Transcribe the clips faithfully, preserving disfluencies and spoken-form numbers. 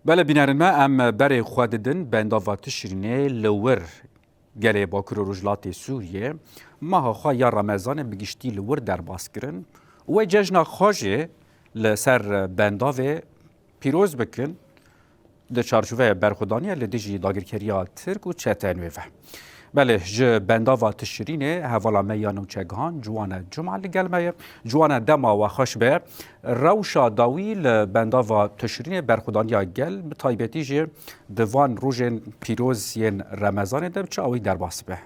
Belê bînerên me, em berê xwe didin bendava Tişrînê li wir gelê Bakur û Rojhilatê Sûriyê. Meha xwe ya Remezanê bi giştî li wir derbas kirin. Wê cejna xwe jî li ser bendavê pîroz bikin di çarçoveya berxwedaniya li dijî dagirkeriya Tirk û çeteyên wê ve. Belê, ji bendava Tişrînê hevala me ya nûçegihan Ciwane Cuma li gel me ye. Ciwane, dema we xweş be. Rewşa dawî li bendava Tişrînê berxwedaniya gel, bi taybetî jî di van rojên pîroz yên Remezanê de bi çi awayî derbas dibe?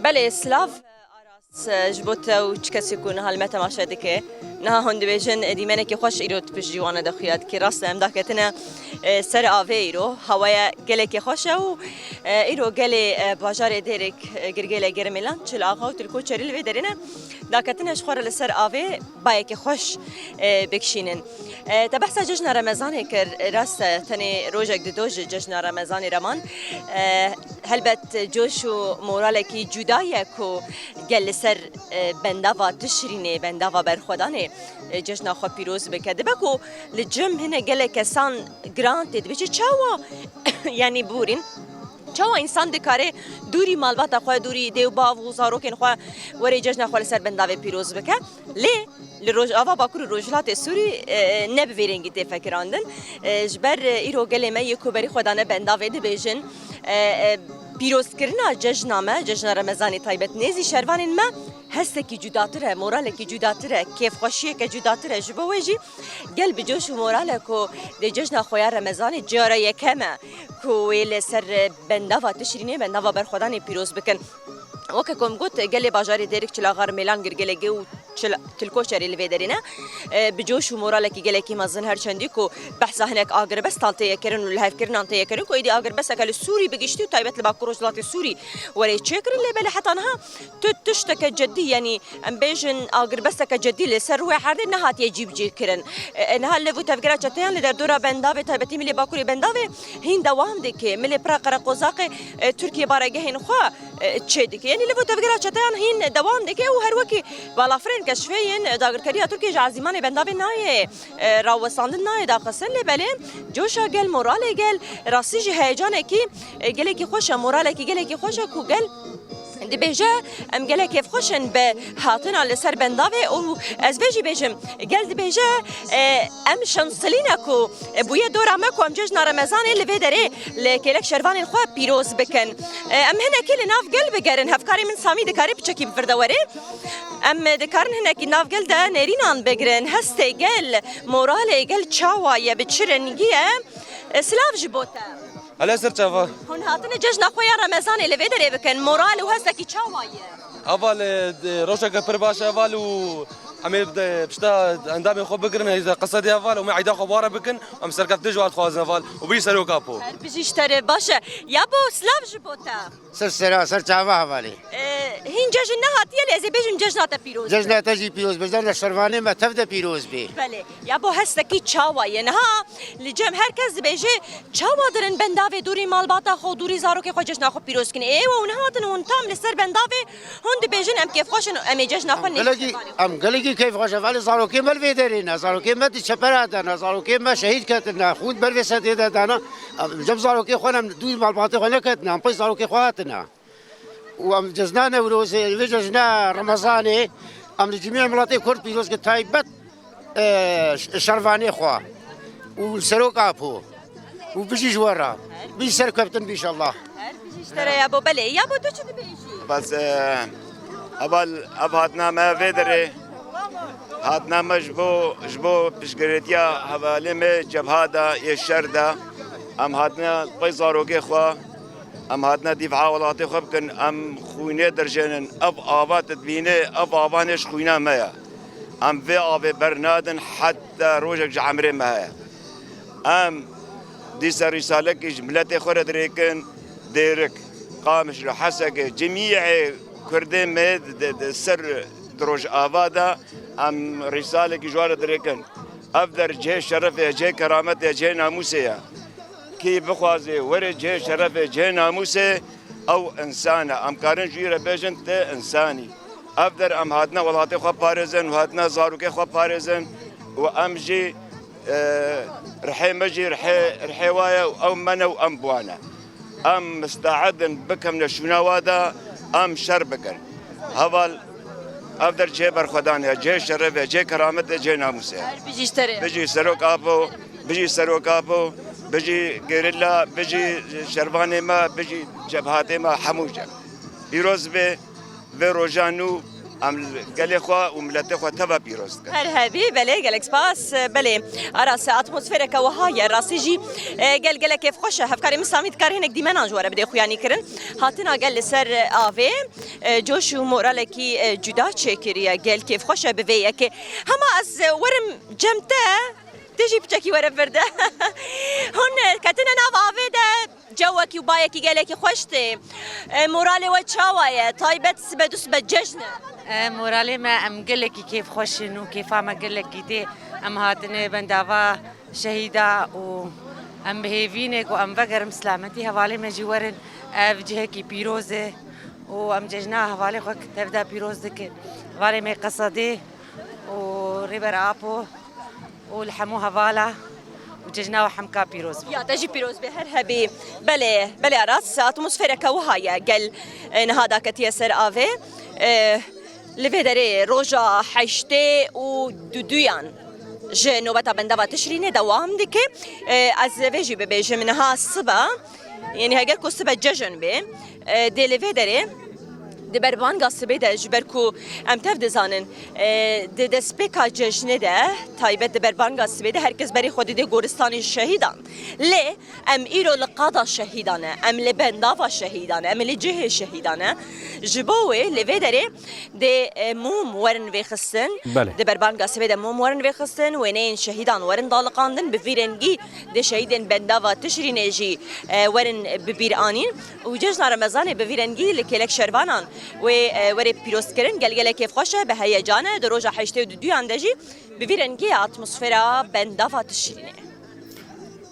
Belê, silav, Aras, ji bo te û çi kesê ku niha li me temaşe dike. Niha hûn dibêjin, dîmenekî xweş îro di pişt Ciwane de xuya dike. Rast e, em daketine, e, ser avê îro. Hewaya gelekî xweş e û, e, îro gelê, e, bajarê Dêrêk, e, girgêle germêlan, çil axa û til koçerî li vê derê ne. Daketine ji xwe re li ser avê bayekî xweş, e, bikişînin. E, te behsa cejna Remezanê kir. Rast e, tenê rojek dido ji cejna Remezanê re man. E, helbet coş û moralekî cuda ye ku gel li ser, e, bendava Tişrînê, bendava berxwedanê, e, cejna xwe pîroz bike. Dibe ku li cem hine gelek kesan giran tê dibêje, çawa? Yanî bûrîn. Çawa însan dikare dûrî malbata xwe, dûrî dê û bav û zarokên xwe were cejna xwe li ser bendavê pîroz bike? Lê li Rojava Bakur û Rojhilatê Sûrî, e, ne bi vê rengî tê fekirandin. E, ji ber, e, îro gelê me yê ku berî xwe dane bendavê dibêjin, e, e, pîrozkirina cejna me, cejna Remezanê taybet nêzî şervanên me, hestekî cudatir e, moralekî cudatir e, kêfxweşiyeke cudatir e. Ji bo wê jî gel bi coş û moral e ku dê cejna xwe ya Remezanê cara yekem e ku wê li ser bendava Tişrînê, bendava berxwedanê pîroz bikin. Weke ku em got, gelê bajarê Dêrik, Çil Axa, Rûmêlan, Girgêlê Gê û Çil-, Tilkoçerê li vê derê ne. E, bi coş û moralekî gelekî mezin, her çendî ku behsa hinek agirbestan tê ye kirin û lihevkirinan tê ye kirin ku êdî agirbesteke li Sûrî bi giştî û taybet li Bakur Rojhilatê Sûrî were çêkirin, lê belê heta niha tu tişteke cedî, yanî em bêjin agirbesteke cedî li ser rûyê erdê nehatiye cîbicîkirin. E, e, niha lev û tevgera çeteyan li derdora bendavê taybetî milê Bakurê bendavê hîn dewam dike. Milê pira qereqozaqê, e, Tirkiye baregehên xwe, e, çê dike. Yanî lev û tevgera çeteyan hîn dewam dike û her wekî balafirên keşfê yên dagirkeriya Tirkiye ji ezîmanê bendavê nayê, e, rawestandin, nayê daxistin. Lê belê coşa gel, moralê gel, rastî jî heyecanekî, e, gelekî xweş e, moralekî gelekî xweş e ku gel dibêje, em gelek kêfxweş in bi hatina li ser bendavê û ez vê jî bêjim, gel dibêje, e, em şanslî ne ku bûye dora me ku em cejna Remezanê li vê derê li kêlek şervanên xwe pîroz bikin. E, em hinekî li nav gel bigerin, hevkarê min Samî dikare piçekî bi vir de were. Em dikarin hinekî nav gel de nêrînan bigirin. Hestê gel, moralê gel çawa ye, bi çi rengî ye? E, silav ji bo te. Hele ser çava. Hûn hatine cejna xwe ya Remezanê li vê derê bikin. Moral û hestekî çawa ye? Heval, e, de, rojeke pir baş e heval û em ê de pişta endamên xwe bigirin, ê de qesedê heval, em ê eyda xwe bare bikin, em serkeftin ji wan dixwazin heval û bî serok Apo. Her bijî ji te re baş e. Yabo, silav ji bo te. Ser sera, ser çava hevalê. E, hîn cejn nehatiye, lê ez ê bêjim cejna te pîroz be. Cejna te jî pîroz be, cejna şervanê me tev de pîroz be. Belê. Yabo, hestekî çawa ye? Niha li cem her kes dibêje, çawa dirin bendavê dûrî malbata xwe û dûrî zarokê xwe cejna xwe pîroz kin? Ê, ew nehatin hûn tam li ser bendavê hûn dibêjin, em kêfxweş in û em ê cejna xwe nêzî şervanê xwe. Em gelekî kêfxweş e, belê zarokê me li vê derê ne, zarokê me di çepera de ne, zarokê me şehîd ketine, xûn ber vê sedê de dane. Em cem zarokê xwe ne, em dûrî malbatê xwe neketine, em pey zarokê xwe hatine. û em cejna Newrozê, vê cejna Remezanê, em li cemî miletê Kurd pîroz ki taybet, e, ş-, şervanê xwe û Serok Apo û bijî ji we re. Bijî serkeftin bî inşallah. Her bijî ji te re yabo, belê. Yabo, tu çi dibêjî? Bes, e, heval, ev hatina me vê derê. Hatina me ji bo, ji bo piştgirêtiya hevalê me cebha de, yê şer de. Em hatine pey zarokê xwe. Em hatine dîf'a welatê xwe bikin, em xwînê dirjênin. Ev ava tu dibînê, ev ava nê ji xwîna me ye. Em vê avê bernadin heta rojek ji emrê me heye. Em dîsa rîsalekî ji miletê xwe re dirêkin, Dêrik, Qamişlo, Hesekê, cemiyê Kurdê me di, di, di ser di Rojava de em rîsalekî ji wan re dirêkin. Ev der cihê şerefê ye, cihê kerametê ye, cihê namûsê ye. Kî bixwaze were cihê şerefê, cihê namûsê, ew însan e. Em karin ji wî re bêjin, tu însan î. Ev der em hatine welatê xwe parêzin û hatine zarokê xwe parêzin û em jî, e, rihê me jî rihê, rihê wa ye û ew me ne û em bi wan e. Em misteed in bikevine şûna wa de, em şer bikin. Heval, ev der cihê berxwedan e, cihê şeref e, cihê keramet e, cihê namûsê ye. Her bijî ji te re. Bijî Serok Apo, bijî Serok Apo, bijî gerîla, bijî şervanê me, bijî cebhatê me, hemû jî. Pîroz be. Vê roja nû em gelê xwe û miletê xwe teva pîroz dikin. Her hebî, belê, gelek spas. Belê, Aras, atmosfereke wiha ye. Rastî jî, e, gel gelek kêfxweş e. Hevkarê min Samî dikar hinek dîmenan ji we re bide xuyanî kirin. Hatina gel li ser, e, avê, e, coş û moralekî, e, cuda çêkiriye. Gel kêfxweş e bi vê yekê. Hema ez, e, werim cem te, tu jî piçekî were vir de. Hûn, e, ketine nav avê de. Cewekî û bayekî gelekî xweş tê. E, moralê we çawa ye? Taybet sibe du sibe cejn e. E, moralê me, em gelekî kêfxweş in û kêfa me gelekî tê. Em hatine bendava şehîda û em bi hêvî ne ku em vegerin bi silametî. Hevalê me jî werin. Ev cihekî pîroz e û em cejna hevalê xwe tevde pîroz dikin. Hevalê me Qesedê û Rêber Apo. Û li hemû hevala û cejna we hemka pîroz be. Ya te jî pîroz be, her hebî. Belê, belê Aras, atmosfereke wiha ye. Gel, e, niha daketiye ser avê. E, li vê derê roja heştê û duduyan ji nobeta bendava Tişrînê dewam dike. E, ez vê jî bibêjim, niha siba, yanî heger ku sibe cejn be, e, dê li vê derê di berbanga sibê de, ji ber ku em tev dizanin, e, di destpêka cejnê de, taybet di berbanga sibê de, her kes berê xwe didê goristanê şehîdan. Lê em îro li qada şehîdan e, em li bendava şehîdan e, em li cihê şehîdan e. Ji bo wê li vê derê dê, e, mûm werin vêxistin. Belê. Di berbanga sibê de mûm werin vêxistin, wêneyên şehîdan werin daliqandin, bi vî rengî dê şehîdên bendava Tişrînê jî, e, werin bi bîr anîn. Û cejna Remezanê bi vî rengî li kêlek şervanan wê, e, were pîrozkirin. Gelgelek kêfxweş e, bi heyecan e. Di roja heştê û duduyan de jî bi vî rengî atmosfera bendava Tişrînê.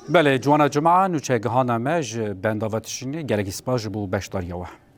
Belê, Ciwana Cuma, nûçegihana me ji bendava Tişrînê, gelekî spas ji bo beşdariya we.